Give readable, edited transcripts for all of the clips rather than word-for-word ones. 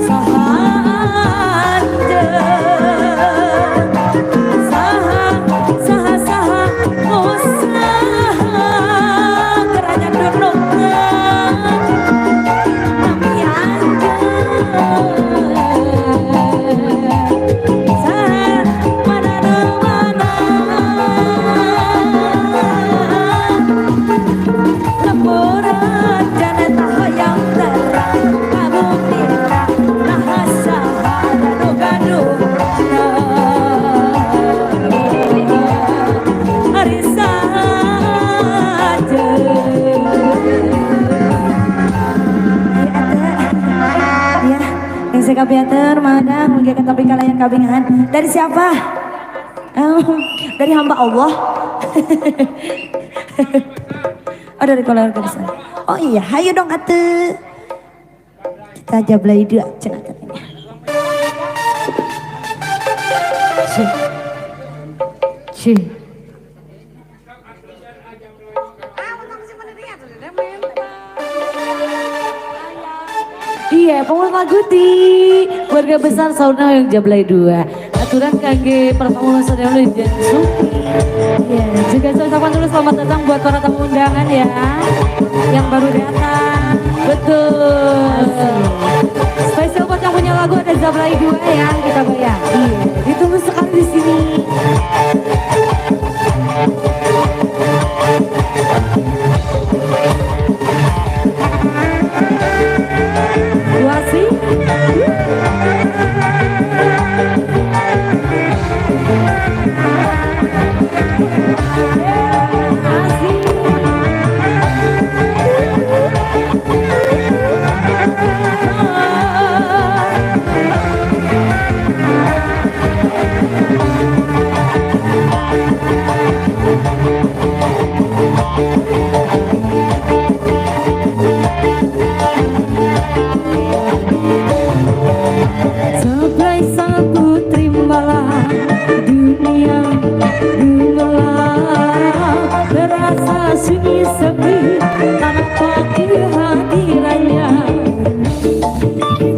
Saha anjeun, saha, saha, saha, oh saha, kerajaan dunungan nami anjeun. Saha, mana nu mana, lemburan janeta hoyong terang kabuktina naha saha nu gaduhna. Ari saha anjeun? Ya, yang saya kabiatur madang mungkin tapi kalian kabingan dari siapa? Dari hamba Allah. Oh, dari keluarga besar. Oh iya, hayu dong atuh. Kita jablay dua cenah katanya. Ci. Ci. Iya, pengurus lagu di keluarga besar sauna yang jablay dua. Aturan kangge pertemuan saudara Jensu. Iya, juga saya ucapkan dulu selamat datang buat para tamu undangan ya, yang baru datang. Betul. Spesial buat yang punya lagu ada Jablay dua ya, kita bayar. Iya, ditunggu sekali di sini. Wasi. Asik. Sebelah sang putri malah dunia gemelang, terasa sunyi sepi tanpa kehadirannya.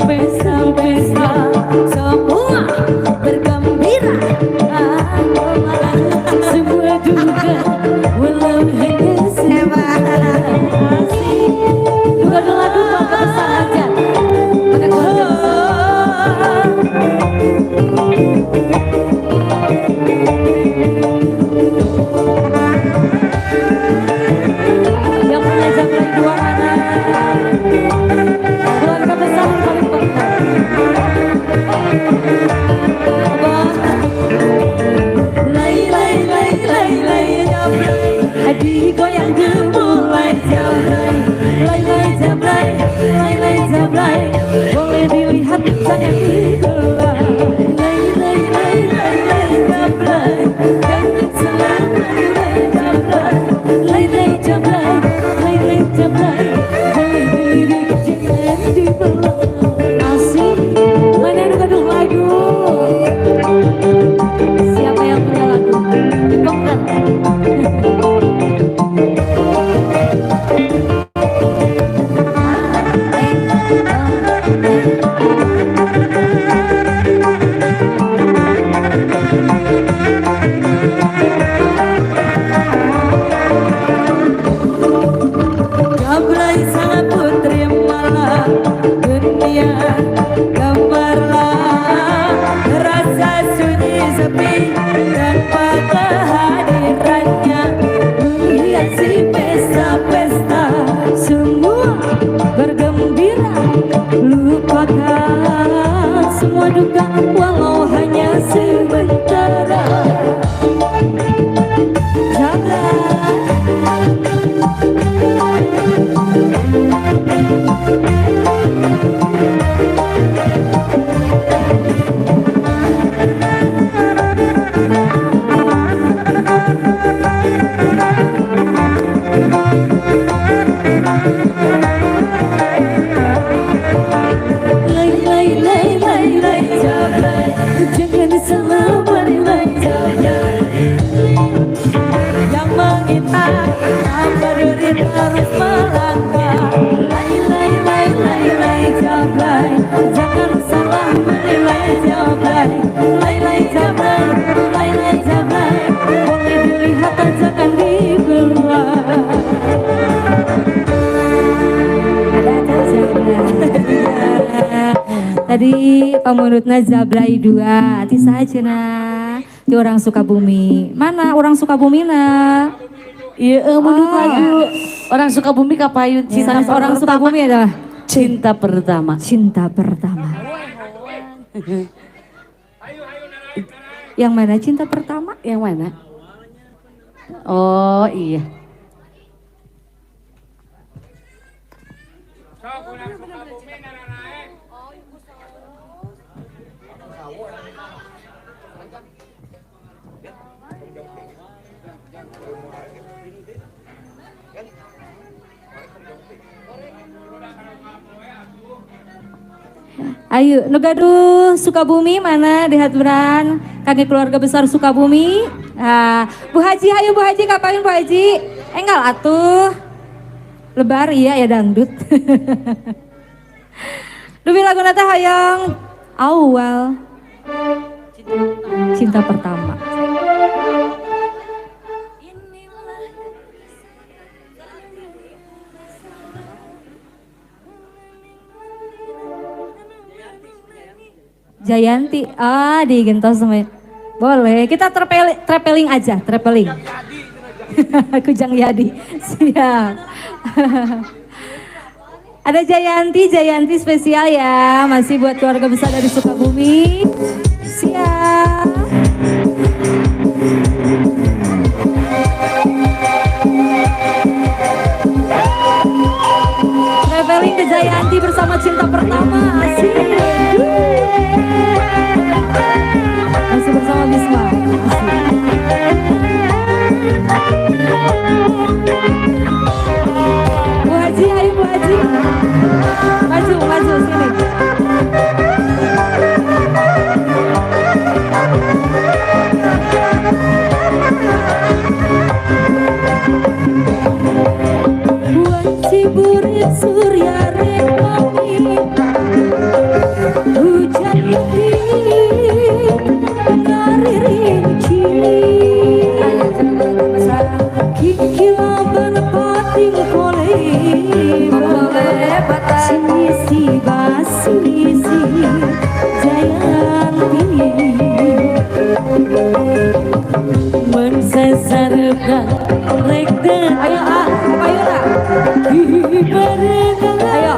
Pesta-pesta semua bergembira, semua duka walau hanya sementara. Asik. Juga dulu lagu keluarga besar aja. Pakai keluarga besar. Yang punya Jablay dua mana? Keluarga besar yang paling penting. Abang. Lay lay lay lay lay jablay, digoyang gemulai jablay, lay lay jablay, lay lay jablay, boleh dilihat jangan dibelah. Lay lay lay lay lay jablay, jangan selalu lay jablay, lay lay jablay, lay lay jablay, boleh dilirik jangan dibelah. Asik. Mana yang gaduh lagu? Siapa yang punya lagu? Dibongkar. Jablay sang putri malah dunia gemerlap, rasa sunyi sepi tanpa kehadirannya. Menghiasi pesta-pesta semua bergembira, lupakan semua duka walau hanya sementara. Jablay. Lay lay lay lay lay jablay, jangan salah lay jablay. Yang mengintai tak berdiri terus melangkah. Lay lay lay lay lay jablay, jangan Lay lay jablay, lay lay jablay, boleh dilihat jangan dibelah. Ada jablay. Tadi pamundutna jablay dua, ti saha cenah? Ti orang Sukabumi. Mana orang Sukabumi na? Iya, mundut Oh. lagu orang Sukabumi kapayun cinta Salah orang pertama. Sukabumi adalah Cinta pertama. Cinta pertama. Yang mana cinta pertama? Yang mana? Oh iya. Ayo, nu gaduh Sukabumi mana dihaturan kangge keluarga besar Sukabumi. Nah, Bu Haji, ayo Bu Haji, kapain Bu Haji? Enggal atuh. Lebar iya ya dangdut. Dupi lagu teh hayang awal cinta pertama. Jayanti, ah digentos sama. Boleh, kita traveling aja, traveling. Kujang Yadi, siap. Ada Jayanti, Jayanti spesial ya, masih buat keluarga besar dari Sukabumi. Siap. Traveling ke Jayanti bersama cinta pertama, asik. Masih bersama Bisma. Asik. Bu Haji, ayo Bu Haji. Maju, maju sini. Wanci burit surya rekami hujan lebih ngaririnci kikilaban pating koleba sisi basisi Jayanti mensesarkan rek Ayo, ah, ayo lah. Ayo,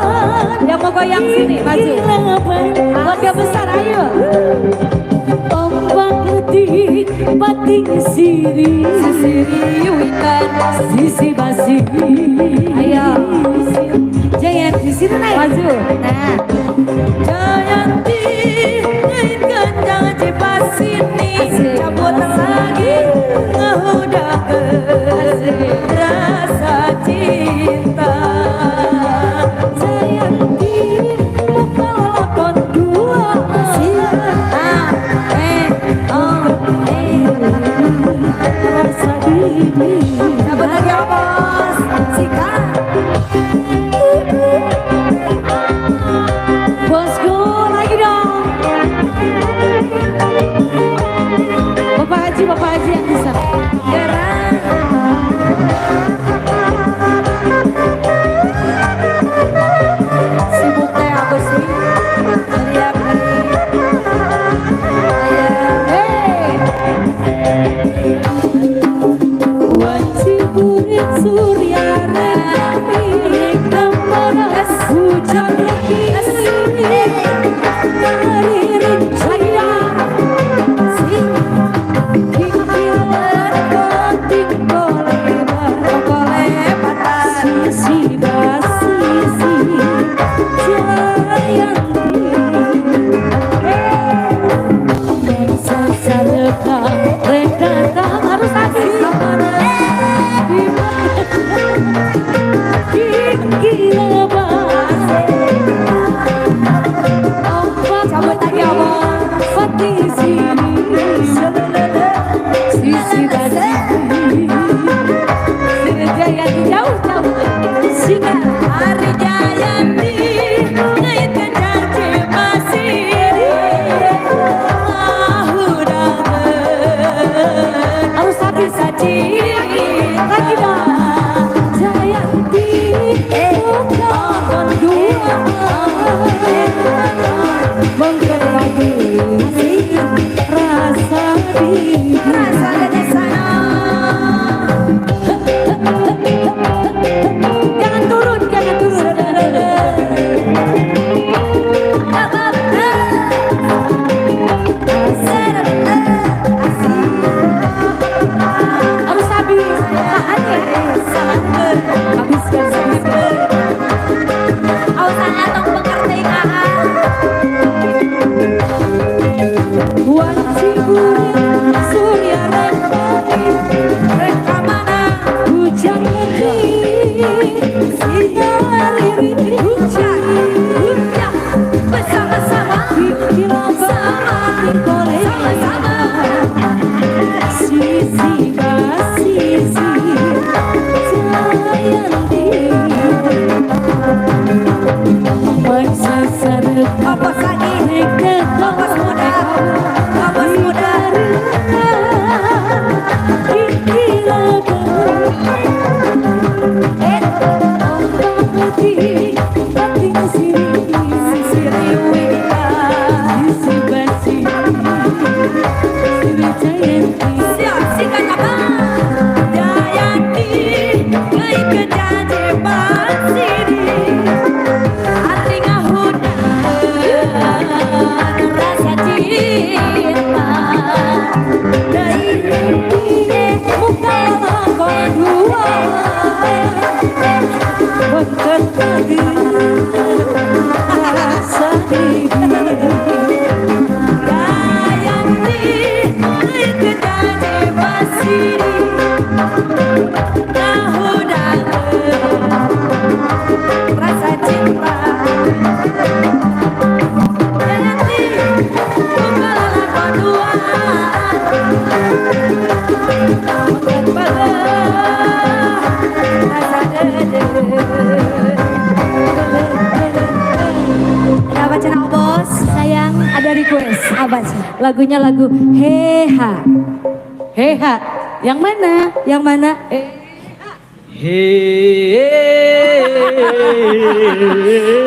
yang mau goyang sini, maju. Keluarga besar, ayo. Ombak letih bating siri Sisiri witan. Sisi basi. Ayo. Jayanti sini naik. Maju. Nah, Jayanti kencang cipasini Asik. Cabut lagi ngehudahkeun rasa cinta Jayanti muka lalakon dua A, E, O, E. Rasa diri Cabut lagi apa, bos? Sikat. Sama-sama. Sisi basisi Jayanti. Apa lagi? Bos muda, bos muda. Eh, Siri Wika. Siap, sikat apa? Jayanti, ngai kejaje siri. Hati ngahudang rasa cinta. Muka lakon dua Wonten pagi rasa Jayanti, ngai kejaje siri. Ngahudang rasa cinta. Jayanti, muka lakon dua. Wonten pagi rasa dede. Ada apa cenah, bos? Sayang, ada request. Apa sih? Lagunya lagu Heha. Heha, yang mana? Yang mana? He.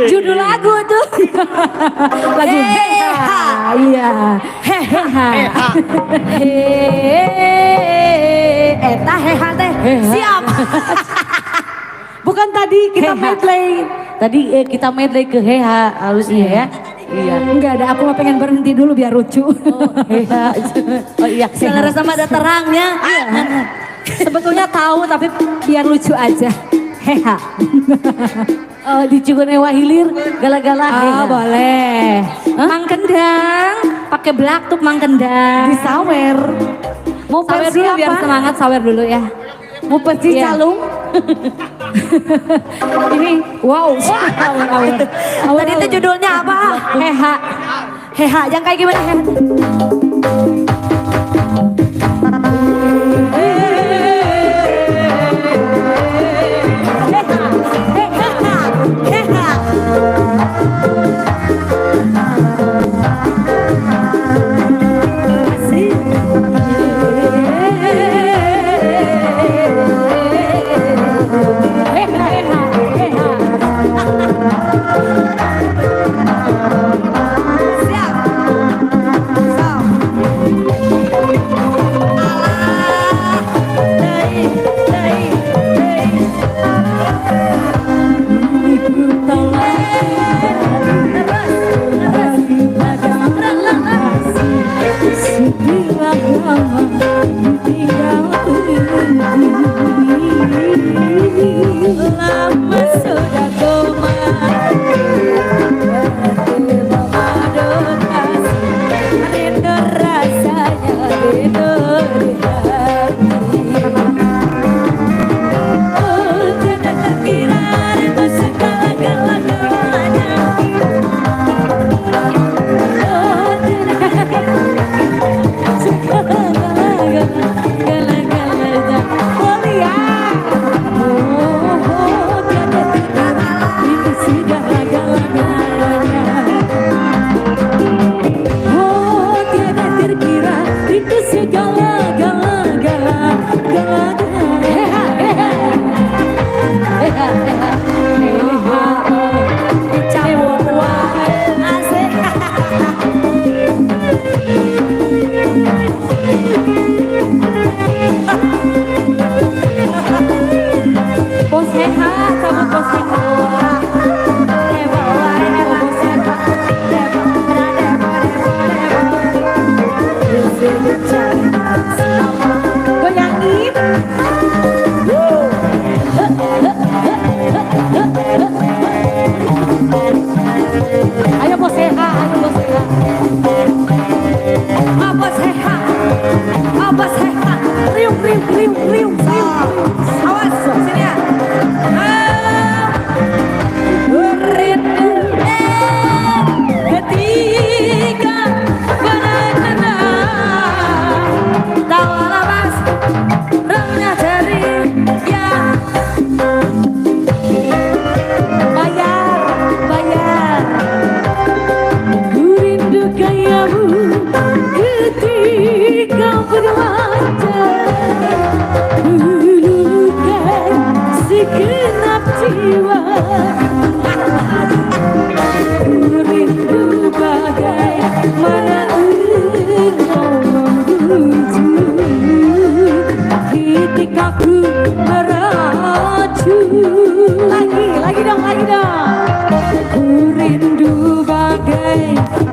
Judul lagu tuh. Lagu Heha. Iya. Heha. He, eta heha teh. Siap. Bukan tadi kita Heha. Medley. Tadi kita medley ke Heha harusnya ya. Iya. Enggak ada, aku mah pengen berhenti dulu biar lucu. Oh, Heha. Oh iya. Selera sama ada terangnya. Iya. Sebetulnya tahu tapi biar lucu aja. Heha. Oh, di Cigunewa Hilir gala-gala Oh, Heha. boleh. Mang Kendang, pakai blaktuk Mang Kendang. Disawer. Mau Sawer versi dulu biar apa? semangat, sawer dulu ya. Mau versi Iya. calung? Ini wow, awur, awur. Awur, Tadi itu awur. judulnya apa? Heha. Heha, yang kayak gimana heha? Heha, heha, heha. Asik. Heha, heha, heha. Siap. So.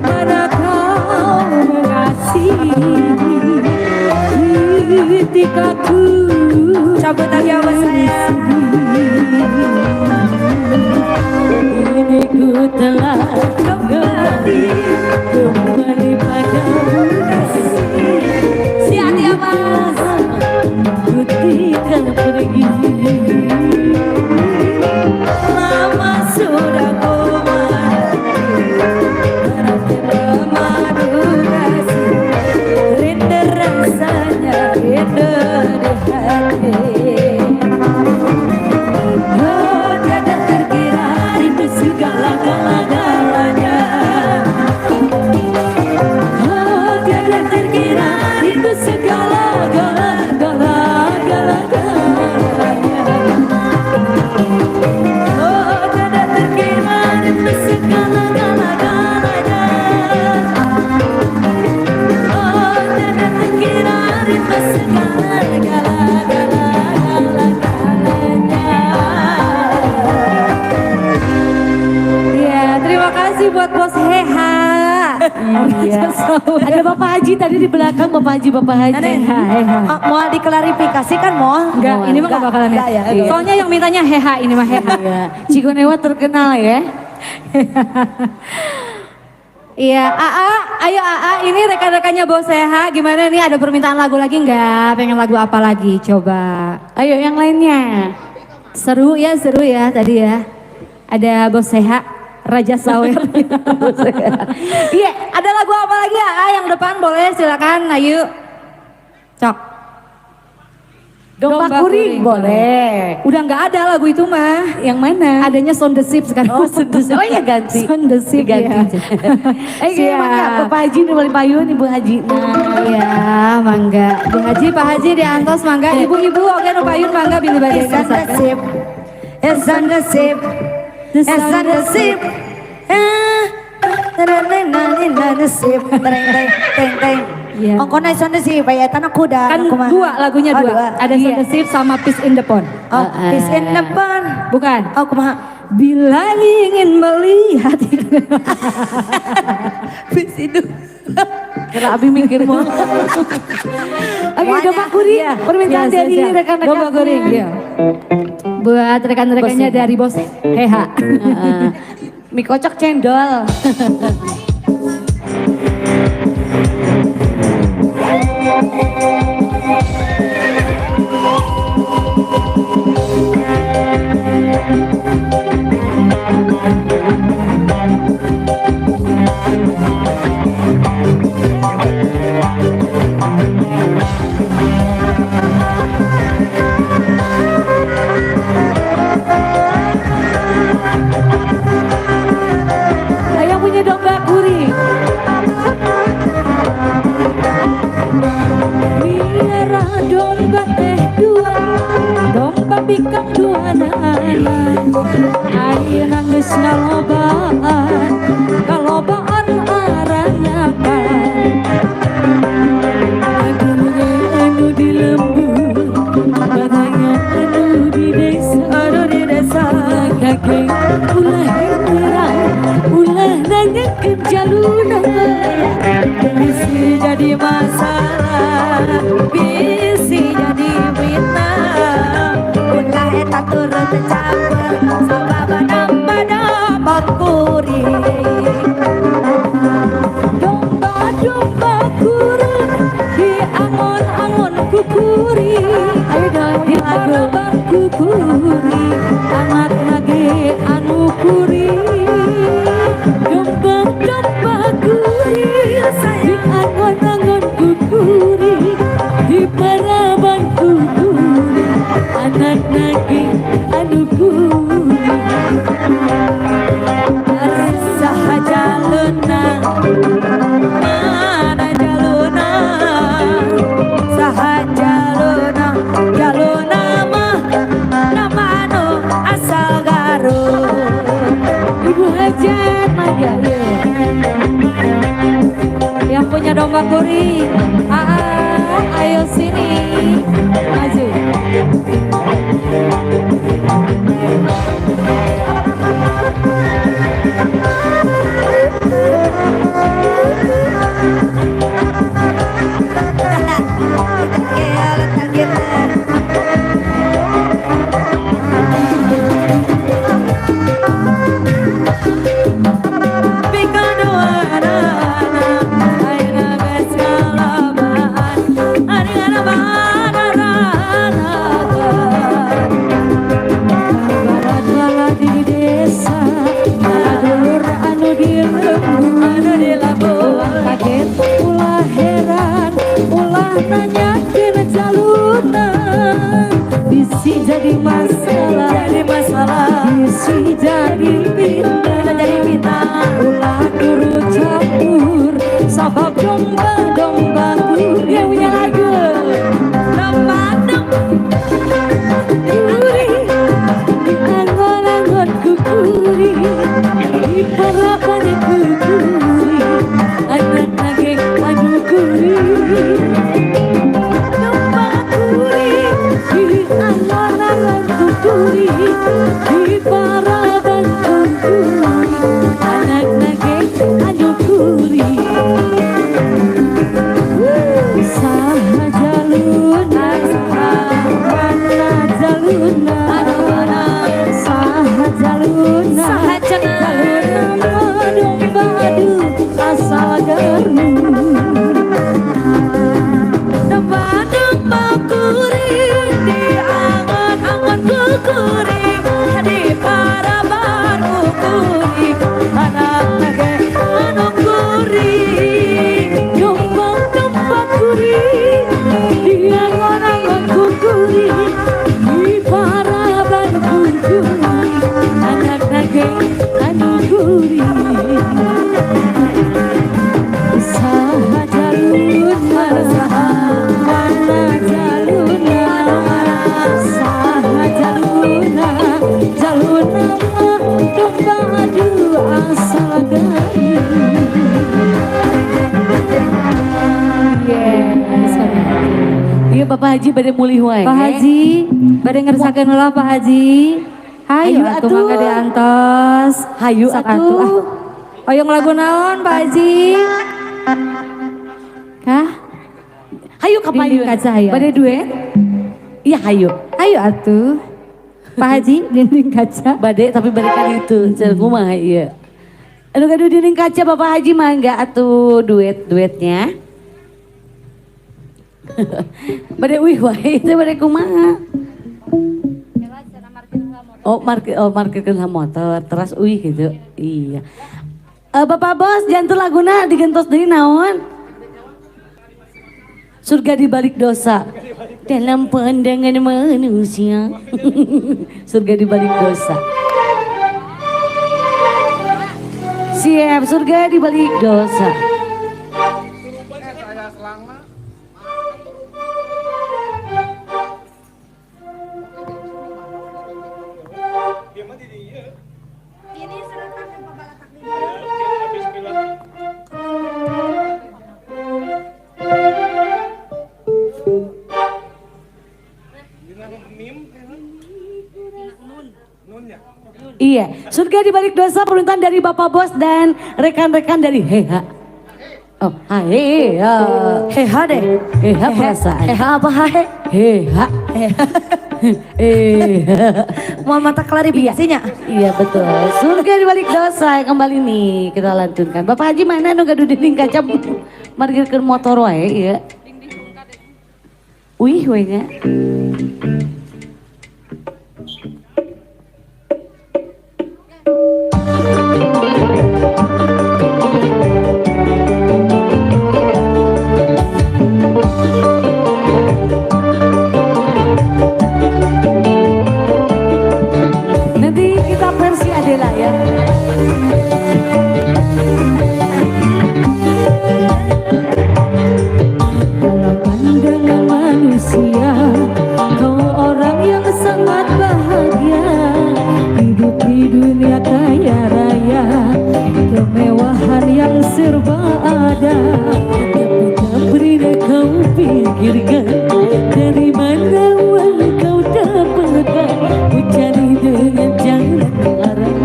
Mana kau mengasihi ketika ku Cabut lagi apa saya? Ini ku telah kembali, kembali padamu kasih. Si hati apa? Ku tidak pergi. Lama sudah ku madu kasih, rindu rasanya, rindu di hati. Oh, tiada terkira Rindu segala-galanya. Oh, tiada terkira rindu segala-galanya. Oh, tiada terkira rindu segala-galanya. Oh, tiada terkira rindu segala-galanya. Iya, terima kasih buat Bos Heha. Iya. Ada Bapak Haji tadi di belakang, Bapak Haji, Bapak Haji. Heha, Heha. Oh, mau diklarifikasi kan mau? Enggak, ini mah enggak bakalan Enggak ya. ya. Soalnya yang mintanya Heha, ini mah Heha. Iya. Cigonewa terkenal ya. Iya, AA, ayo AA, ini rekan-rekannya Bos Heha, gimana nih ada permintaan lagu lagi enggak? Pengen lagu apa lagi? Coba. Ayo yang lainnya. Seru ya tadi ya. Ada Bos Heha, Raja Sawer. Iya, ada lagu apa lagi ya? Yang depan boleh silakan, ayo. Cok. Domba kuring boleh. Udah nggak ada lagu itu mah. Yang mana? Adanya Sound the Ship sekarang. Oh, Sound the Ship. Oh iya ganti. Sound the Ship Diganti. ya. Eh gimana Bapak Haji nih paling payun Ibu Haji. Nah. Iya, mangga. Bu Haji, Pak Haji di antos mangga. Ibu-ibu oke nu payun mangga bilih bade It's on the ship. It's on the ship. It's on the ship. Sip. Teng teng teng teng. Iya. Ongkona it's on the ship. Aya tanah kuda. Kan dua lagunya Oh, dua. Ada Sound the Ship sama Peace in the Pond. Oh, peace in the pond. Bukan. Oh, kumaha? Bila ingin melihat Peace in the Kira Abi mikir mau. Oke, domba kuring. Permintaan Iya, dari siap. rekan-rekan. Domba kuring, iya. Buat rekan-rekannya Bos Heha. dari Bos Heha. Heeh. Mie kocok cendol. Yang punya domba kuring. Miara domba teh dua, domba bikang dua nana. Ayeuna geus ngalobaan, kalobaan aranyakan. Anu di lembur, katanya anu di desa, Anu di desa. Kakek ulah heran, ulah nanyakeun jaluna. Bisi jadi masalah, bisi jadi fitnah. Ulah eta turut caper, sabab nambah domba kuring. Domba-domba kuring di angon-angon kukuring. Ayo dong, Di lagu. paraban kukuring, anak nage anu kuring. Domba-domba kuring, di angon-angon kukuring, di paraban kukuring, anak nage anu kuring. Saha jaluna, mana jaluna, saha jaluna, jaluna mah nama anu asal Garut. Ibu Hajat mangga. Yang punya domba kuring, aa, ayo sini, maju. Bisi jadi masalah, Jadi masalah. Bisi jadi fitnah, Jadi fitnah. Ulah turut campur, sabab domba-domba kuri. Dia punya lagu. Domba domba Kuri, di angon-angon kukuri, di paraban kukuri, anak nage anu kuri. Domba kuri, di angon-angon kukuri, di paraban kukuri, anak nage anu kuri. Saha jaluna, mana jaluna, saha jaluna, Saha cenah. Jaluna mah domba adu asal garmu. Domba domba kuring di angon-angon kukuring di paraban kukuring anak nage anu kuring. Domba domba kuring di angon-angon kukuring di paraban kukuring anak nage anu kuring. Saha jaluna, mana jaluna, saha jaluna, jaluna mah domba adu asal garing. Yes. Iya, Bapak Haji bade mulih wae. Pak Haji, bade ngersakeun ulah, Pak Haji. Hayu Hayu atuh atuh. Mangga diantos. Hayu Sok atuh. Ah. Hoyong lagu naon, Pak Haji? Kah? Hayu ka payun. Dinding kaca, hayu. Bade duet? Iya, hayu. Hayu atuh. Pak Haji, dinding kaca. Bade, tapi bade kan itu. Cenah kumaha ieu. Aduh, gaduh dinding kaca, Bapak Haji mangga atuh duet duetnya. Bade uih wae itu bade kumaha? Oh, market, oh, marketkeun motor terus uih gitu. Iya. Eh, Bapak Bos, jantung laguna digentos deui naon? Surga di balik dosa. Dalam pandangan manusia. Surga di balik dosa. Siap, surga di balik dosa. Iya, surga di balik dosa permintaan dari Bapak Bos dan rekan-rekan dari Heha. Oh, Heha. Heha deh. Heha perasaan. Heha apa hahe? Heha. Eh. Mau mata klarifikasinya. Iya, betul. Surga di balik dosa kembali nih kita lantunkan. Bapak Haji mana nu gaduh dinding kaca margirkeun motor wae ieu. Wih we nya. Nanti kita versi Adela ya. Dalam pandangan manusia, kau orang yang sangat bahagia. Hidup di dunia kaya raya, kemewahan yang serba ada. Tapi tak pernah kau pikirkan dari mana uang kau dapatkan. Ku cari dengan cara haram,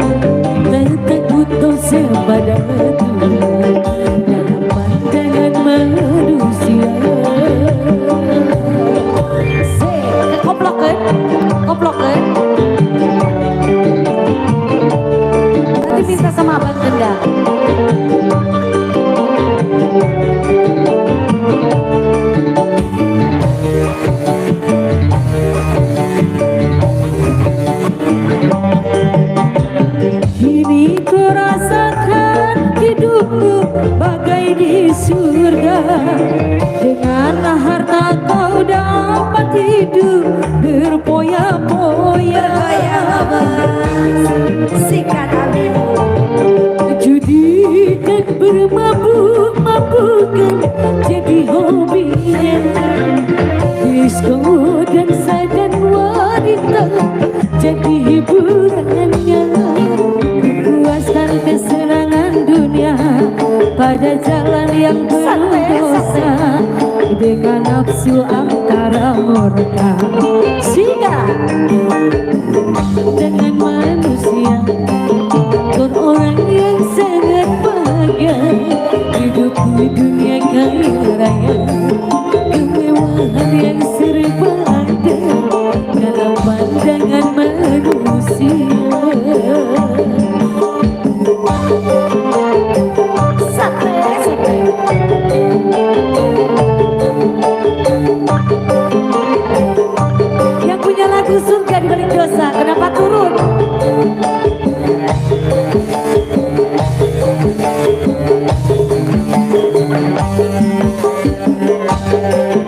tak takut dosa pada Tuhan. Dalam pandangan manusia. Se, koplok kan? Koplok kan? Nanti minta sama Abang Kendang. Kini ku rasakan hidupku bagai di surga. Dengan harta kau dapat hidup berpoya. Pada jalan yang penuh dosa, dengan nafsu angkara murka. Sehingga dengan manusia, kau orang yang sangat bahagia, hidup di dunia kaya raya, kemewahan yang serba ada dalam pandangan manusia. Sate, sate. Yang punya lagu Surga di Balik Dosa, kenapa turun?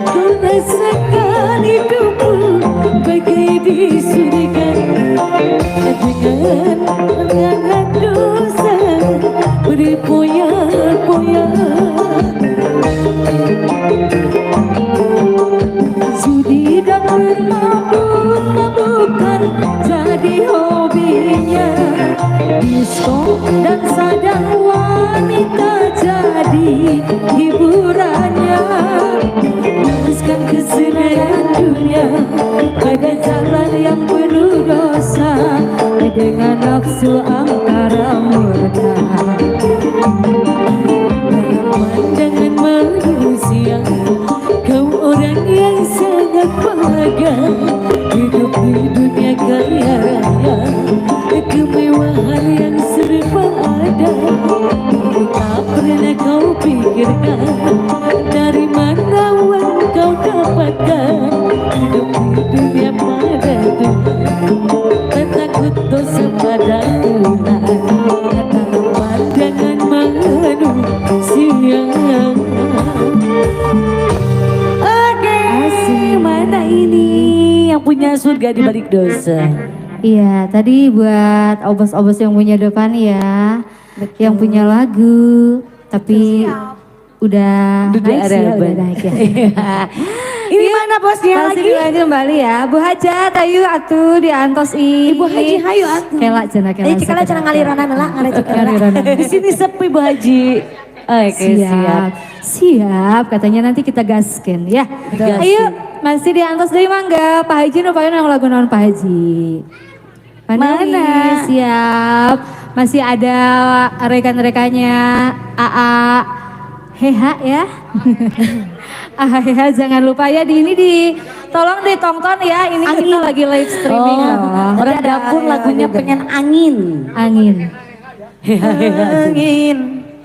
Ku rasakan hidupku bagai di surga, dengan mengangkat dosa berpoya-poya. Judi dan bermabuk-mabukan jadi hobinya, disko dan sadang wanita jadi hiburannya. Teruskan kesenangan dunia pada jalan yang penuh dosa, dengan nafsu angkara murka. Pandangan manusia, kau orang yang sangat bahagia, hidup di dunia kaya raya, kemewahan yang serba ada. Tak pernah kau pikirkan dari mana uang kau dapatkan, hidup di dunia pada Tuhan, takut dosa pada Tuhan, pandangan manusia. Oke, mana ini yang punya surga di balik dosa? Iya, tadi buat obos-obos yang punya depan ya, Betul. Yang punya lagu, tapi udah Udah naik sih ya, ada udah naik ya. Ini mana bosnya Masih lagi? Dilanjut kembali ya, Bu Hajat, ayo atuh diantos i. Ibu Haji, hayu atuh. Kela cenah kela. Eh, cikala cenah ngaliranan lah, Ngaliranan. Di sini sepi Bu Haji. Oke, siap. Siap. Siap, katanya nanti kita gaskan ya. Digaskin. Ayo, masih diantos deui mangga. Pak Haji nu pakai lagu naon Pak Haji? Mana? Mana? Nih? Siap. Masih ada rekan-rekannya AA Heha ya. AA Heha jangan lupa ya di ini di tolong ditonton ya, ini kita lagi live streaming Oh, loh. orang dapur lagunya pengen angin. Angin. Heha, heha. Angin.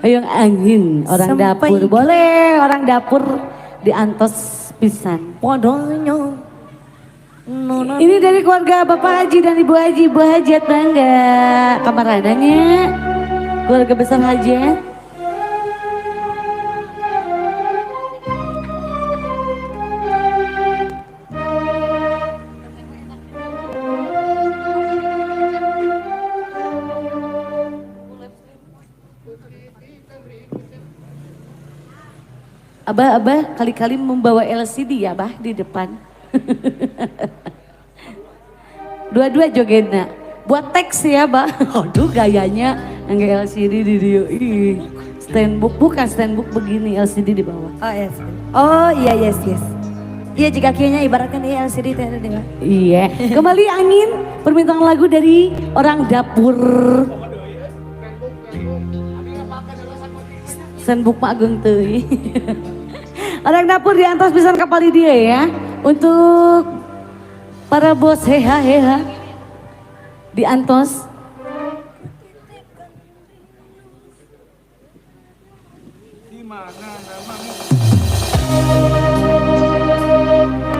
Ayo angin, orang Sampai- dapur. Boleh orang dapur diantos pisan. Podonyo. Ini dari keluarga Bapak Haji dan Ibu Haji, Ibu Hajat bangga. Kamarananya keluarga besar Haji. Abah, abah kali-kali membawa LCD ya, Bah, di depan. Dua-dua jogetna. Buat teks ya, Bah. Aduh gayanya enggak LCD di dia. Ih, stand book bukan stand book begini LCD di bawah. Oh yes. Oh iya yes yes. Iya jika kieu ibaratkan iya LCD teh ada di bawah. Iya. Kembali angin permintaan lagu dari orang dapur. Stand book Pak Agung teuing. Orang dapur di antos pisan kapali dia ya. Untuk para bos heha heha di antos.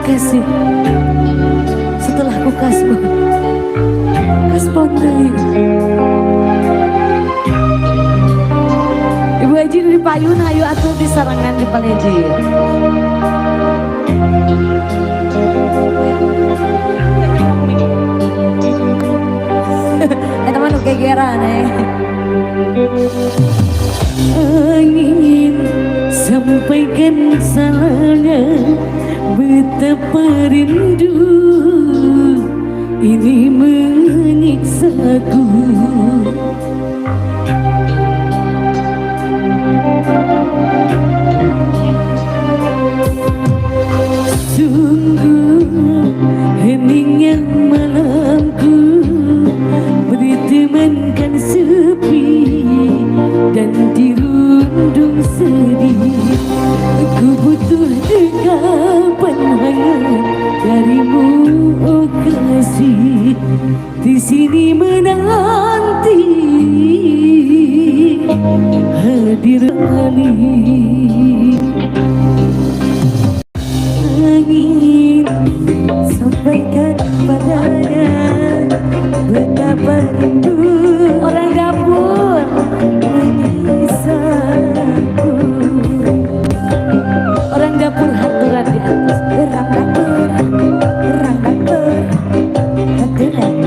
Kasih setelah ku kasbon kasbon deui. Ibu Haji dari payun hayu atuh di sarangan di paleji. Eta mah nu gegeran eh. Ingin sampaikan salahnya betapa rindu ini menyiksaku. Kembali angin, sampaikan padanya betapa rindu Orang dapur. Menyiksaku. Orang dapur haturan di atas. Orang dapur, orang dapur, haturan.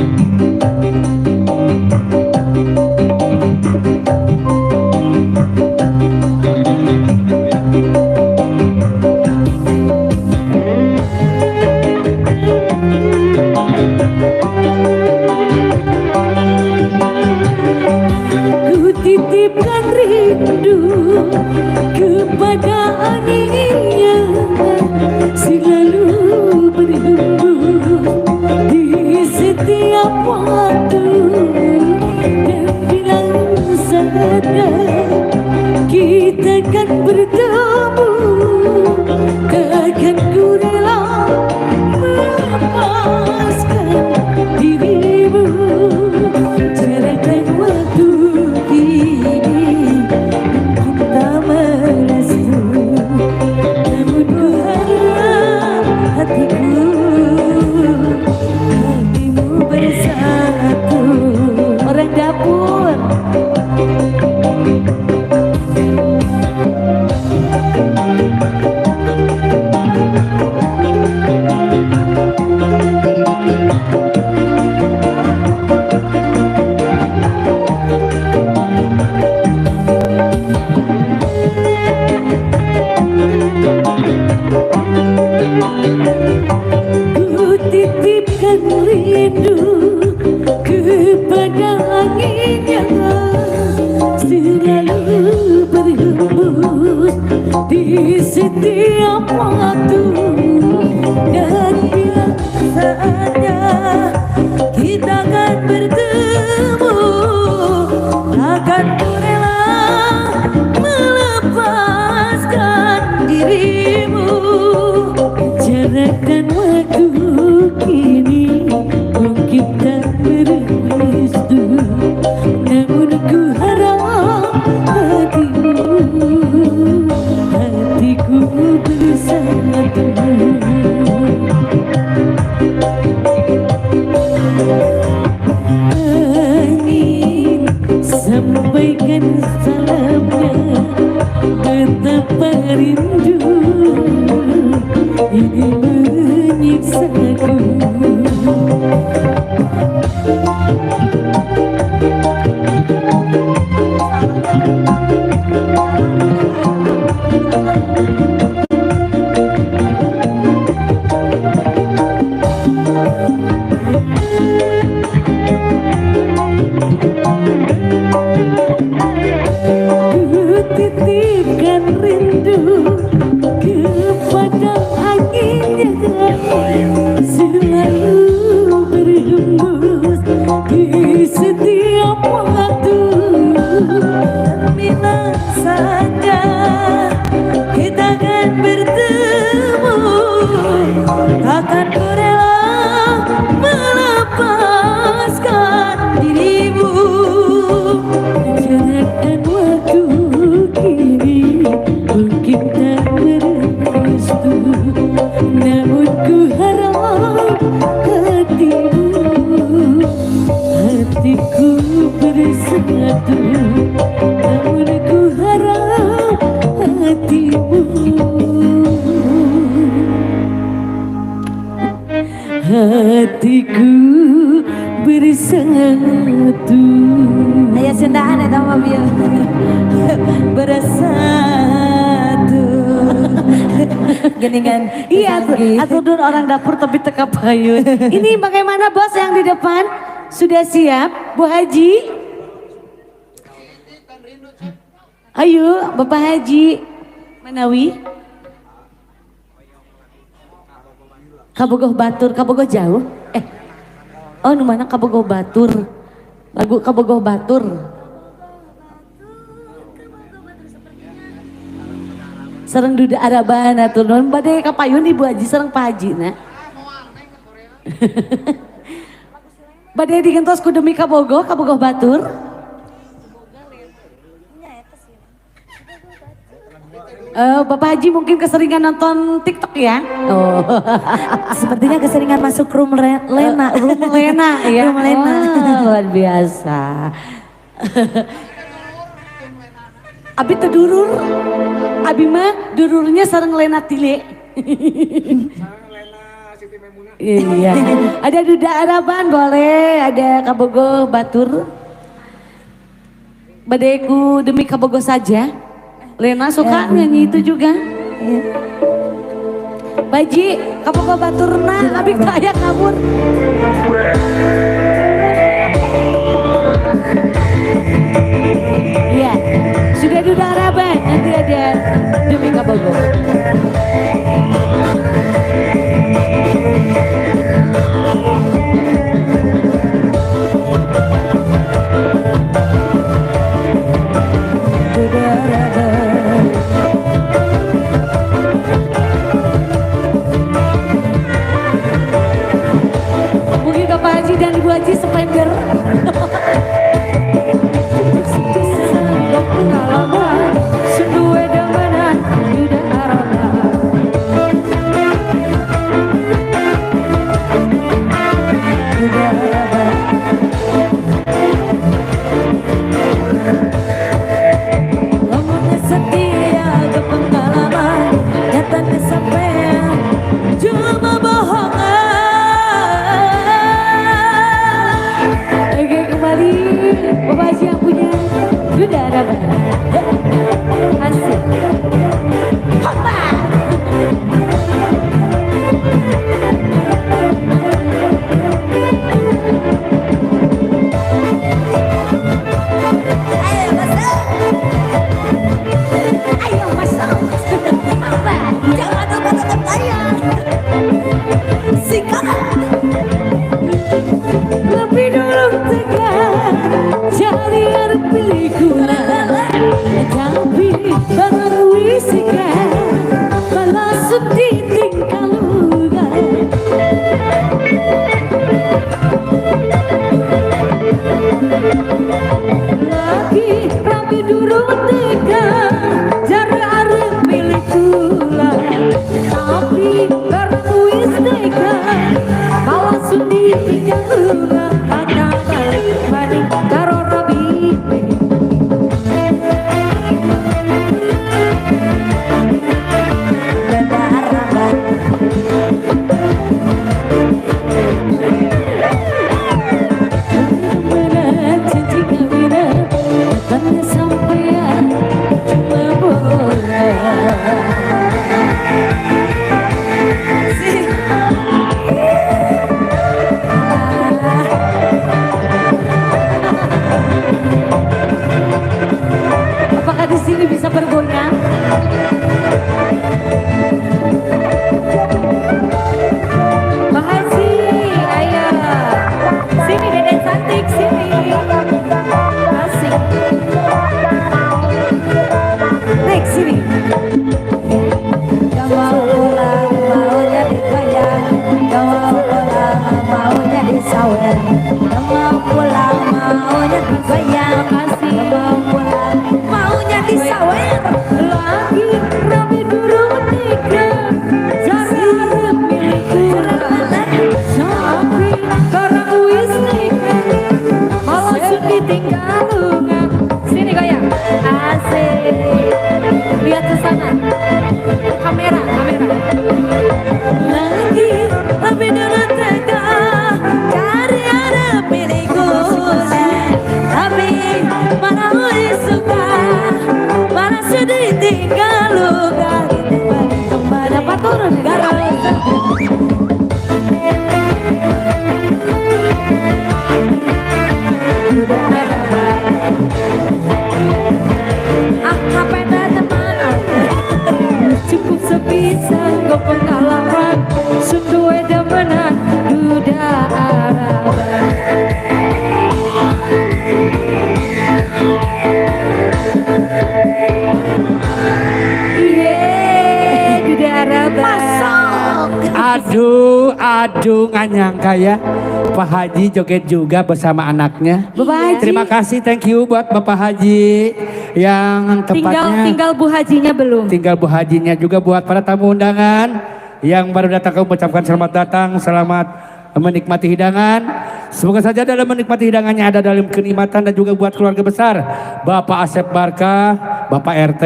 Ku titipkan rindu kepada anginnya, selalu berhembus di setiap waktu. Dan bila saatnya kita akan bertemu, takkan ku rela melepaskan dirimu. Jarak dan waktu Kini kita merestu, namun ku harap hatiku, hatimu bersatu. Orang dapur. Ku titipkan rindu kepada angin yang selalu berhembus di setiap waktu. Dan bila saatnya kita akan bertemu, akan ku rela melepaskan dirimu. Jarak dan waktu kini mungkin tak berestu, namun ku harap hatimu, hatiku bersatu. Angin, sampaikan salamnya, betapa rindu ini menyiksaku. Ku titipkan rindu kepada angin yang selalu berhembus di setiap waktu. Bila saatnya kita akan bertemu, takkan ku rela melepaskan dirimu. Jarak dan waktu kini mungkin tak berestu, namun ku harap hatimu, hatiku bersatu. Namun ku harap hatimu, hatiku bersatu. Aya sendaan eta mah bieu. Bersatu. Geningan. Iya, atuh dun orang dapur tapi teka payun. Ini bagaimana bos yang di depan? Sudah siap, Bu Haji? Ayo, Bapak Haji. Manawi? Kabogoh Batur, Kabogoh jauh. Oh, nu mana Kabogoh Batur? Lagu Kabogoh Batur. Sareng duda araban atur nuhun bade kapayun Ibu Haji sareng Pak Haji na. Bade digentos ku demi kabogoh, kabogoh batur. Bapak Haji mungkin keseringan nonton TikTok ya? Oh. Sepertinya keseringan masuk room Lena. Room Lena ya. Room Lena. Oh, luar biasa. Abi tedurur. Abi mah dururnya sareng Lena Tile. Iya. Ada Duda Araban boleh, ada Kabogo Batur. Badeku demi Kabogo saja. Lena suka nyanyi itu juga. Iya. Baji, Kabogo Baturna, abi kayak kabur. Iya, sudah Duda Araban, nanti ada demi Kabogo. Mungkin Bapak Haji dan Ibu Haji sepender. Ngomongnya setia ke pengalaman, nyatanya sampean cuma bohongan. Oke, kembali Bapak Haji yang punya Duda Araban. Asik. Hoppa. Ayo masuk, ayo masuk. Apa? Jangan lupa tetap layar. Sikat. Lebih dulu tegar cari arep pilih kula, tapi baru wisikan malah sedih tinggal luga. Lagi rapi durung tega jare arep milih kula, tapi baru wis tega malah sedih tinggal luga. Bakal balik maning karo Robi. Duda Araban. Mana janji kawinan, katanya sampean cuma bohongan. Apakah di sini bisa bergoyang? Bang Haji, ayo. Sini Dede cantik, sini. Asik. Next sini. Gak mau pulang, maunya digoyang. Gak mau pulang, maunya disawer. Gak mau pulang, maunya digoyang. Makasih. Gak mau pulang, maunya disawer. Lagi rapi durung tega jare arep milih kula, tapi barang wis tega malah sedih tinggal lunga. Sini goyang. Asik. Lihat ke sana. Kamera, kamera. Lagi rapi durung tega cari arep milih kula, tapi malah wis suka, malah sedih tinggal luka. Dapat turun Garap. Ah, HP-nya teman. Cukup sebisa go pengalaman. Sunduwe demenan Duda Araban. Yeay, Duda Araban. Masuk. Aduh, aduh, nggak nyangka ya. Pak Haji joget juga bersama anaknya. Bapak Haji. Terima kasih, thank you buat Bapak Haji yang Tinggal tempatnya tinggal Bu Hajinya belum. Tinggal Bu Hajinya. Juga buat para tamu undangan yang baru datang, kami ucapkan selamat datang, selamat menikmati hidangan. Semoga saja dalam menikmati hidangannya ada dalam kenikmatan, dan juga buat keluarga besar Bapak Asep Barkah, Bapak RT,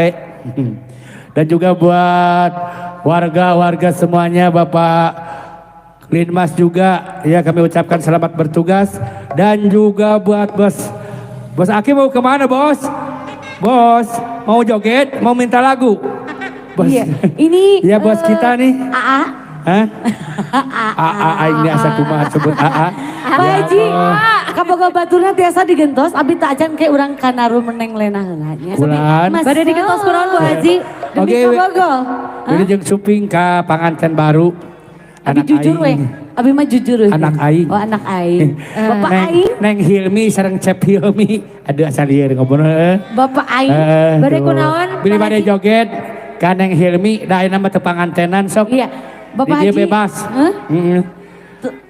dan juga buat warga-warga semuanya, Bapak Linmas juga ya, kami ucapkan selamat bertugas. Dan juga buat bos Bos Aki, mau kemana, bos? Bos mau joget, mau minta lagu, bos? Iya. Ini Ya, bos kita nih. AA. Hah? AA, aing ini asa kumaha sebut AA. Pak Ya Haji, Allah. Kabogoh baturna tiasa digentos, abi tak acan kayak urang kanaru meneng lena heula nya. Kulan. Mas, Bade digentos kunaon, Bu Haji? Demi Oke, kabogoh. Jadi jeung suping ka panganten baru. Abi Anak jujur aing. weh. Abi mah jujur weh. Anak aing. Oh, anak aing. Bapak Neng, aing. Neng Hilmi sareng Cep Hilmi. Aduh, asa lieur ngobrol heuh. Bapak aing. Bade Tuh. kunaon, Bilih Pak bade Haji? joget ka Neng Hilmi, da ayeuna mah teu pangantenan sok. Iya. Bapak Di dia Haji. bebas. Hah?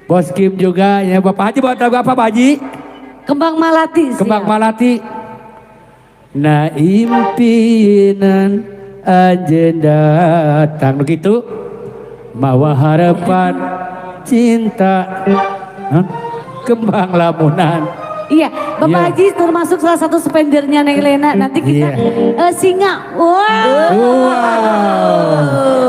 Bos Kim juga ya. Bapak Haji buat lagu apa, Pak Haji? Kembang Malati. Siap. Kembang Malati. Nah, impinan anjeun datang begitu mawa harapan cinta. Hah? Kembang lamunan. Iya, Bapak Iya. Haji termasuk salah satu spendernya Neng Lena. Nanti kita singa. Wow. Wow.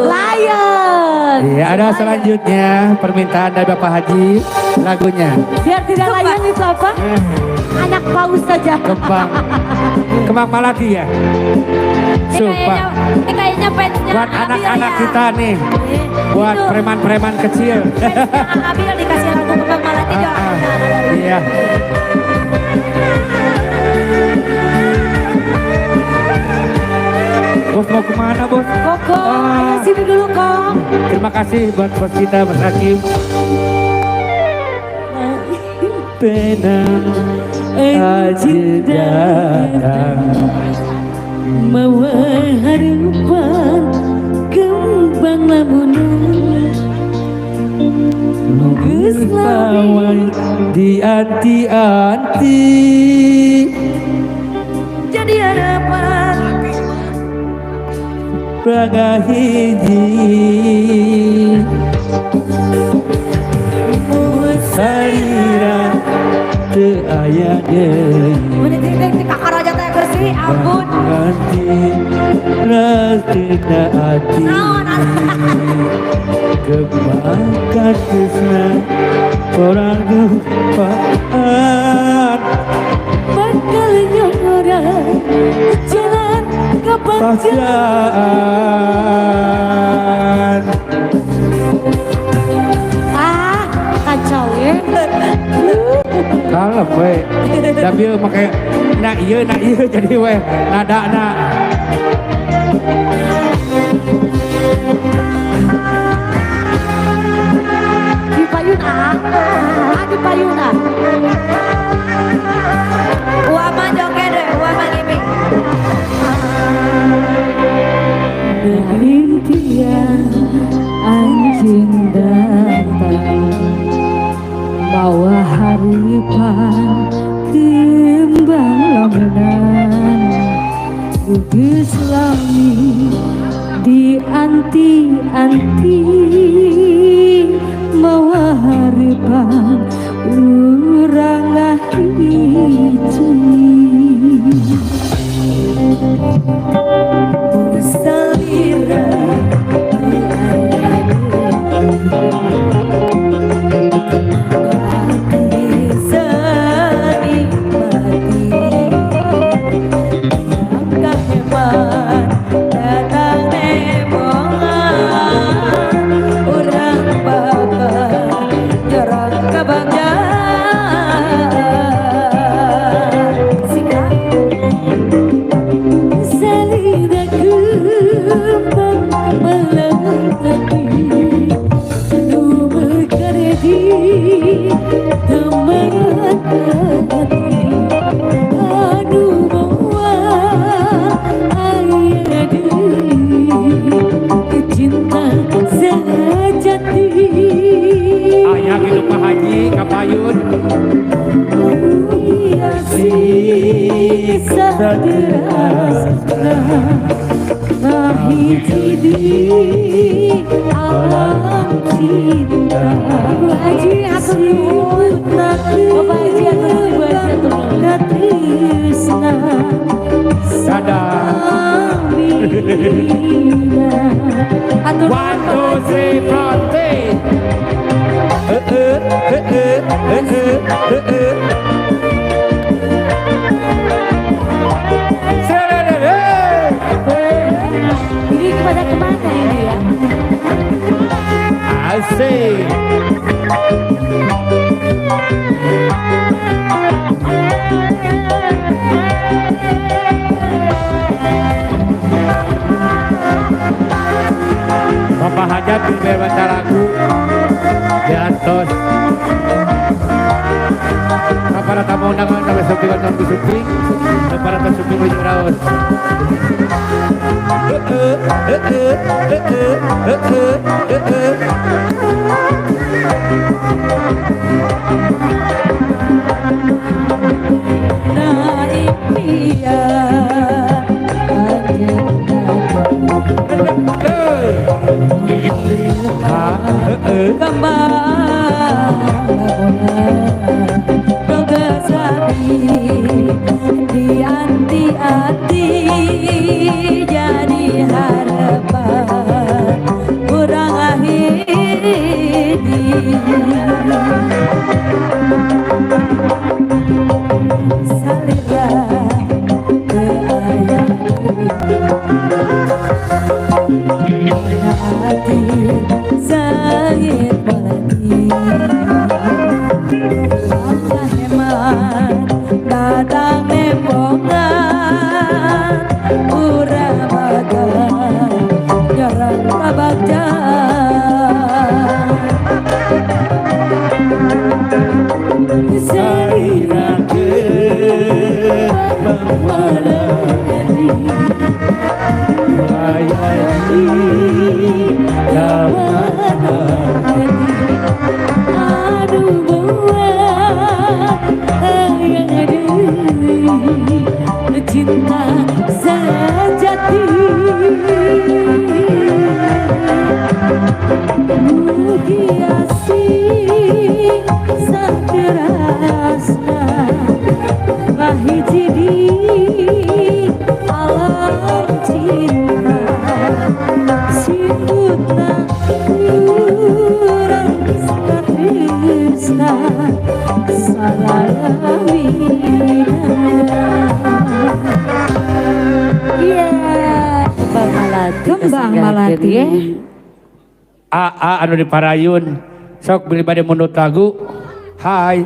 Lion. Iya, ada selanjutnya permintaan dari Bapak Haji lagunya. Biar tidak lion itu apa? Anak paus saja. Kembang Kembang Malati ya. Ini Sumpah. kayaknya fansnya Buat Abil anak-anak ya. kita nih. Buat Itu. Preman-preman kecil. Fansnya Abil dikasih lagu Kembang Malati Ah, doang. ah. Iya. Bos mau kemana, bos? Koko, Ah. ayo sini dulu, Kok. Terima kasih buat bos kita, Mas Hakim. Penang aja datang Mawa harapan kembang lamunan. Geus lawai di anti-anti. Jadi harapan Braga hiji salira teu aya deui. Mun titik di kakaraja teh bersih, ampun. Nganti rastina ati. Naon? Kembangkan tisna orang dupaan. Bakal nyoran jalan kebagjaan. Paksaan. Ah, kacau ya. Kalem we. Da bieu make na ieu, na ieu, jadi we nada na. Di payun ah. Ah, di payun ah. Uwa mah joget deh, uwa mah ngiming. Impian anjing datang bawa harapan kembang lamunan. Geus lami di anti-anti mawa harapan urang ngahiji. Salira. Sikap. Saterasna ngahiji di alam cinta. Ibu Haji atur nuhun. Bapak Haji atur nuhun, Ibu Haji atur nuhun. Katresna Dadah. Atur nuhun, One, Pak two, Haji. three, four, three. Eh, eh, eh, eh, eh, eh, eh, eh. Serere. Ini kepada kemana ini ya? Asik. Bapak Hajat di baca lagu di atas. Para tamu undangan sampai suping atau suping, para tamu suping ujung raos. Eh, eh, eh, eh, eh, eh, eh, eh, eh. Na impian Ha, eh, eh. kembang di anti-anti jadi harapan kurang akhir salira ke hati sangit melati Allah hemat datang nembongan urang makan nyerang kabakjaan Salira ke melati aduh buat yang ada cinta sejati mugi asih saterasna ngahiji di alam cinta singutna kurang satresna salalawina. Iya, Kembang Melati. Kembang Melati. Ya. AA anu di Parayun. Sok beli bade mundut lagu. Hai.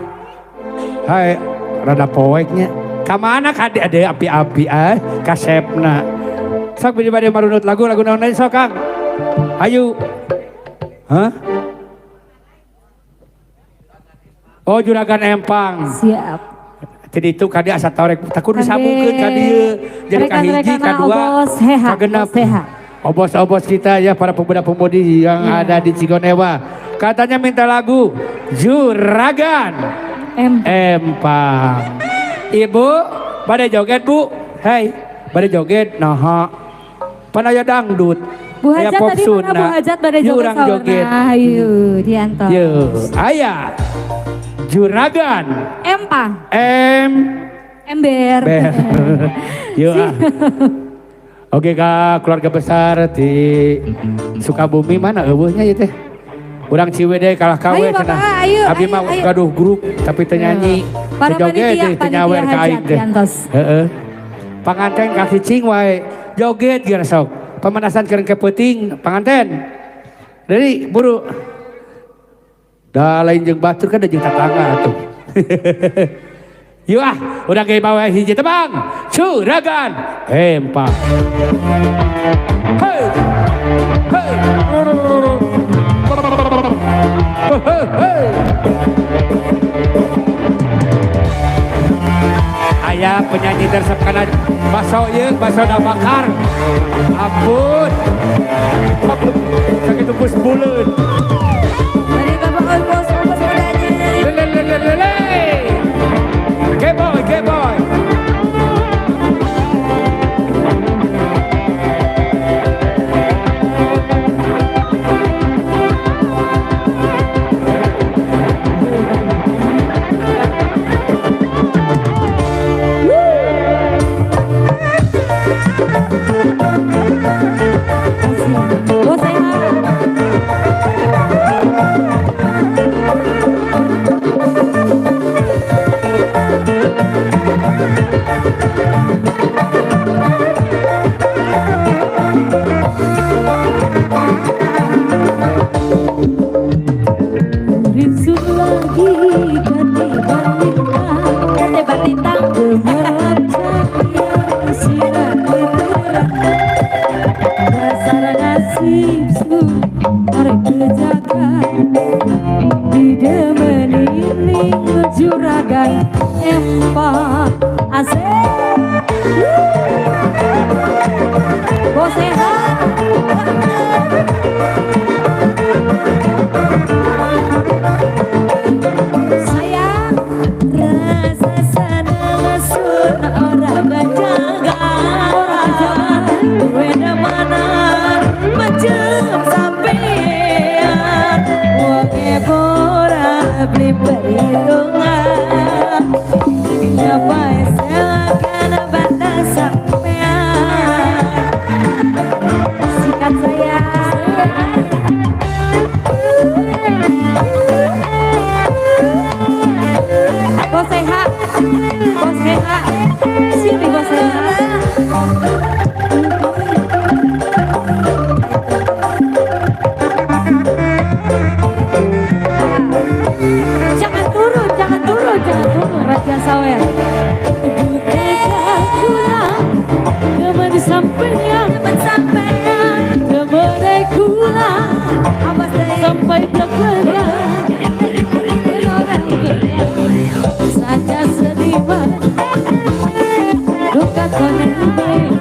Hai, rada poeknya. Kamana kade ade api-api ah kasepna. Sok beli bade marunut lagu lagu naon deui sok Kang. Ayo. Hah? Oh Juragan Empang. Siap. Jadi itu kade asa torek takut disambungkeun ka dieu. Jadi ka hiji ka dua Obos heha, ka genep. obos heha. Obos-obos kita ya para pemuda-pemudi yang ada di Cigonewa. Katanya minta lagu Juragan Empang. Ibu, pada joget Bu. Hei, pada joget nah. Pan aya dangdut. Bu Aya Hajat pop tadi mana Sunda. Bu Hajat pada Yuk, joget urang joget. saurna. Ayo, diantos. Yo, aya. Juragan Empang. M Ember. Ber. Yuk. Ah. Oke Kak, keluarga besar di Sukabumi mana eueuhnya ieu teh? Urang Ciwidey kalah kawe Ayo, Bapak, cenah. ayo, Abi ayo, mah ayo. gaduh grup tapi teu nyanyi. Para Teu joget panitia, teh teu nyawer panitia ka aing hajat teh. diantos. Heeh. Panganten kasicing wae. Joget geura sok. Pemanasan keur ke peuting panganten. Dari buru. Da lain jeung batur kan da jeung tatangga atuh. Yuk ah, udah ge bawa hiji tebang. Juragan Empang. Hey. Hey. Hey, hey. Aya penyanyi tersep kana baso ieu, baso da bakar. Ampun. Ampun. Sakitu bus buleun. Dari Bapak Obos, Obos mudanya. Lele lele lele. Geboy, geboy. Urip sun arep kejaga didemeni ning juragan empat asik. Bos sehat. Sayang rasa seneng sun ora kejaga ora kejaga wena mana macem sampean wong ora beli perhitungan nyapa silakan batas sampean sikat saya. Bos sehat, bos sehat, sini bos sehat. Jangan turun, jangan turun, jangan turun, Raja Sawer. Teman sampean, teman sampean, teman kula, sampai belakang. Saja sedih duka konen baik.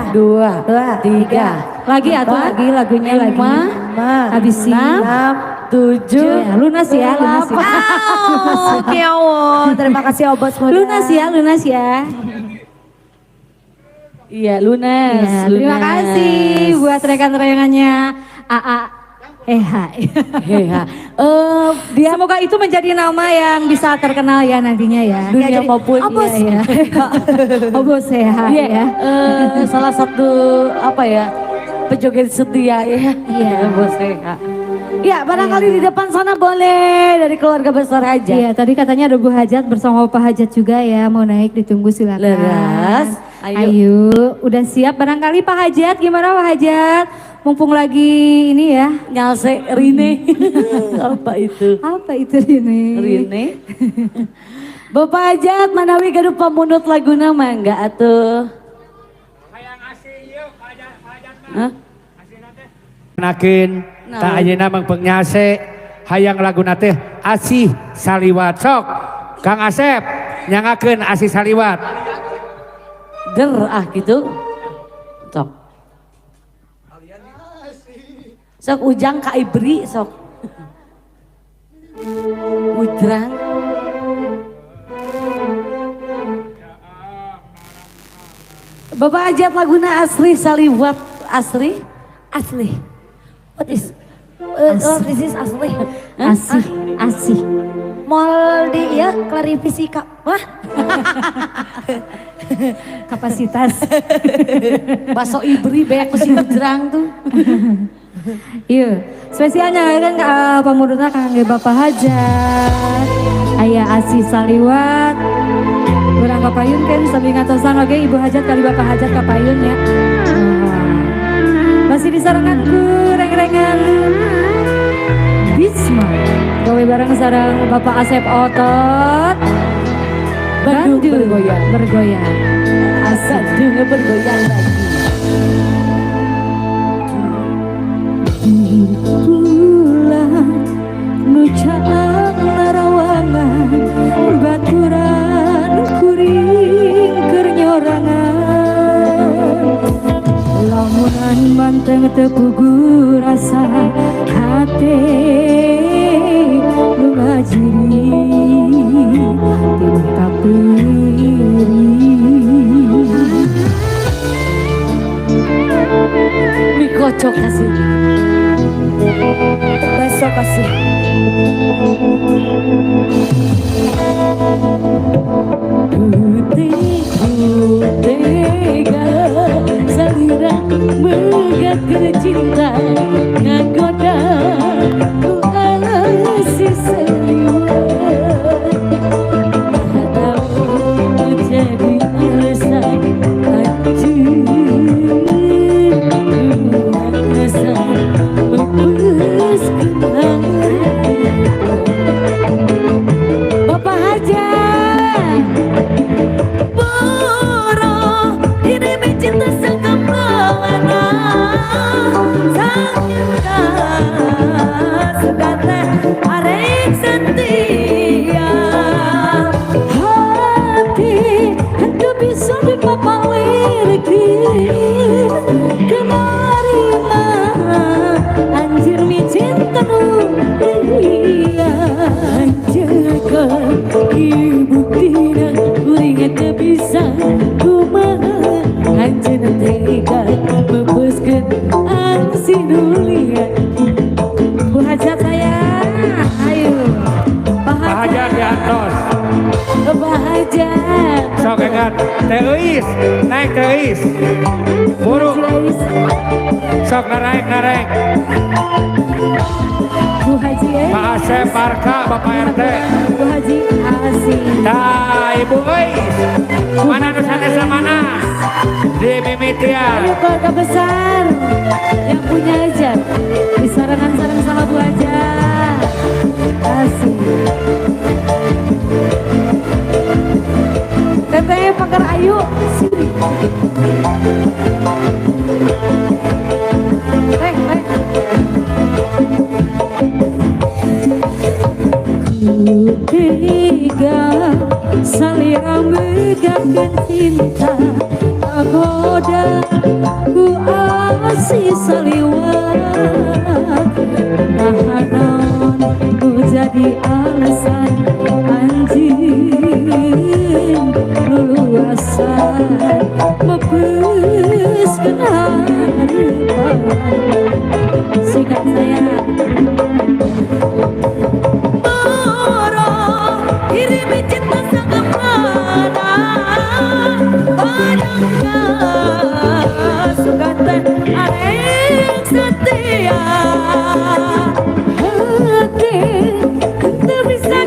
Dua, tiga, lagi atau lagi lagunya lagi. 5, habis 6, 7, lunas ya, lunas ya. Oke, terima kasih Obos Muda. Lunas ya, lunas ya. Iya, lunas. Ya, terima kasih buat rekan-rekannya AA EH. Dia semoga itu menjadi nama yang bisa terkenal ya nantinya ya. Dunia ya, maupun Obos ya. Obos ya. Ya. Salah satu apa ya pejoget setia ya. Iya, Obos ya. Ya, barangkali di depan sana boleh dari keluarga besar aja. Iya, tadi katanya ada Bu Hajat bersama Pak Hajat juga ya, mau naik ditunggu silakan. Leras. Ayo. Ayo, udah siap barangkali Pak Hajat, gimana Pak Hajat? Mumpung lagi ini ya. Nyalse Rine. Apa itu? Apa itu Rine? Rine. Bapak Hajat manawi gaduh pamundut laguna mangga atuh. Hah? Nakin tak ayeuna mah pengnyase hayang laguna teh Asih Saliwat sok Kang Asep nyangakeun Asih Saliwat. Der ah gitu. Sok. Sok ujang ka Ibri sok. Ujrang. Bapak Hajat laguna Asri Saliwat Asri? Asli. What is what is this asli? Asih, asih. Moal di ya klarifikasi kak. Wah. Kapasitas. Baso Ibri banyak mesin ujrang tuh. Iya, spesialnya kan pamundutna kangge Bapak Hajat. Aya Asih Saliwat. Kurang kapayun kan sambil ngatosan oge Ibu Hajat kali Bapak Hajat kapayun ya. Masih disarangan ku reng-rengan Bisma. Gawe bareng sareng Bapak Asep Otot. Bandung bergoyang. Bergoyang. Bandung bergoyang lagi. Bulan nu caang narawangan baturan kuring keur nyorangan lamunan manteng teu puguh rasa hate nu ngajiri tinta piring. Mikocok kasih. Baso kasih. Tega salira megatkeun cinta ngagoda ku asih saliwat tahu jadi alasan anjeun asa mepeskeun harapan. Bapak Hajat Boro ini cinta sangkapana sangka sugata arek setia hati henteu bisa dipapalirkeun kenarima anjir mi cinta nu lian Anjeunkeun ieu buktina kuring teu bisa kumaha anjeun tega mepeskeun asih nu lian. Bu Hajat saya, ayo. Pak Pak Hajat di atas. Bapak Hajat. Sok engat Teh Euis, naik Teh Euis. Buru. Sok naraek naraek. Bu Haji ya. Pak Asep Barka, Bapak RT. Bu Haji asih. Tah Ibu Euis. Mana nu sanesna mana? Di mimitian. Ayo keluarga besar yang punya hajat. Disarangan sareng sama Bu Hajat. Asih. Teteh Pakar Ayu sini. Teh, teh. Ketiga salira megatkeun cinta kagoda ku asih saliwat nahanon ku jadi alasan anjeun luluasan mepeskeun harapan. Sikat saya. Boro kirimi cinta sangkapana padangka sugata arek setia hati henteu bisa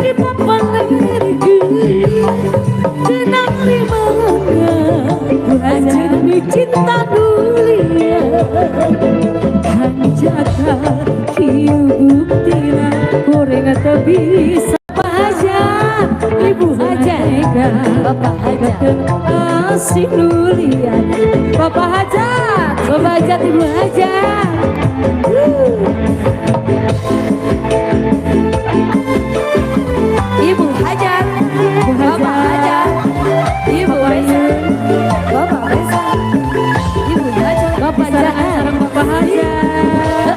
Kieu buktina kuring teu bisa. Bapak Hajat, Ibu Hajat, Bapak Hajat, Asih nu lian. Bapak Hajat, Bapak Hajat, Ibu Hajat. Ibu Hajat, Ibu Bapak Hajat, Hajat, Ibu Reza, Bapak Reza, Ibu Hajat, Bapak Disarangan Jaat. Sareng Bapak Hajat.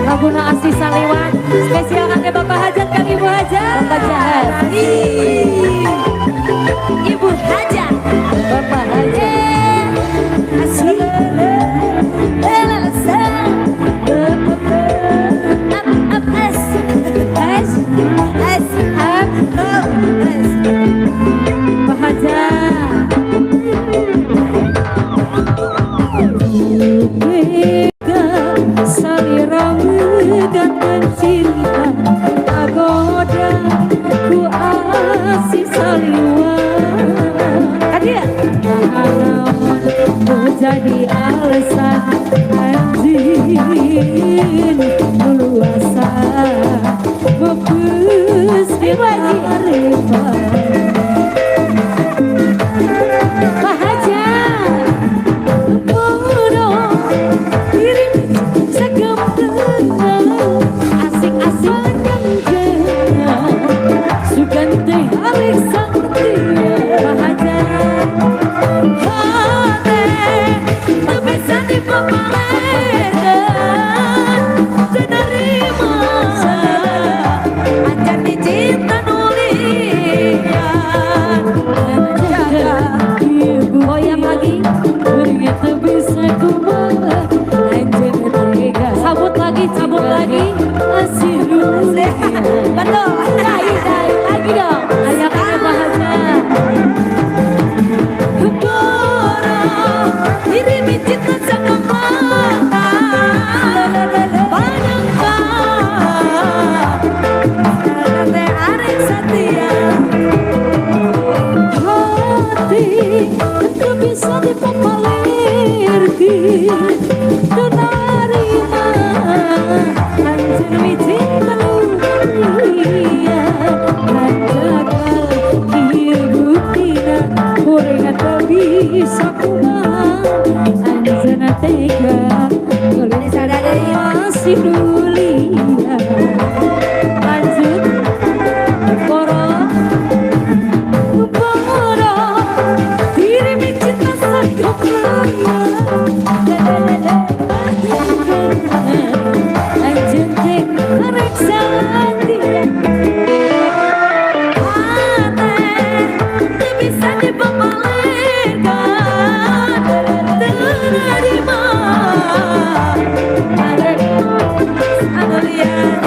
Laguna Asih Saliwat spesial kangge Bapak Hajat, kang Ibu Hajat. Bapak Jaat. Ibu Hajat, Bapak Hajat. Asih. Elsa. Up, up, S. S, S, F, O, S. Bapak Hajat. Tega salira megatkeun cinta, kagoda ku asih saliwat. Tadi ya? Naon jadi alasan anjeun luasa mepes karepan? Pak Hajat. Bodoh diri sagembleng. Asik-asik. Sugan teh arek satia. Pak Hajat. Hate teu bisa dipapaleurkeun, teu narima anjeun dicinta nu lian. Jaga ibu. Goyang lagi. Kuring teu bisa kumaha, anjeun tega. Cabut lagi, cabut lagi. Asih nu lian. Betul. Lagi, lagi, lagi dong. Aya kangge Pak Hajat. Boro diri cinta sama mata panangka teh arek satia. Hati teu bisa dipapalirkeun, teu narima anjeun micinta nu lian. Hanjakal kieu buktina kuring teu bisa kumaha, anjeun tega asih nu lian. Lanjut. Boro boro diri cinta sagoplana, anjeun teh arek satia. Hate teu bisa dipapalirkeun, teu narima arek anu lian.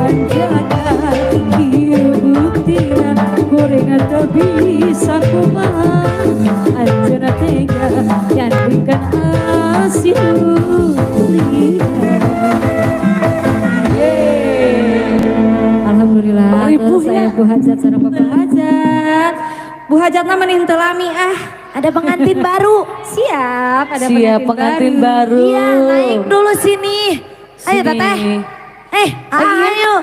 Hanjakal kieu buktina kuring teu bisa kumaha, anjeun tega nyandingkeun asih nu lian. Alhamdulillah. Ribuh Terus saya ya. Bu Hajat sareng Bapak Hajat. Bu Hajatna meni henteu lami ah. Ada pengantin baru. Siap, ada Siap pengantin baru. Iya, naik dulu sini. Ayo Sini. Teteh. Eh, ayo.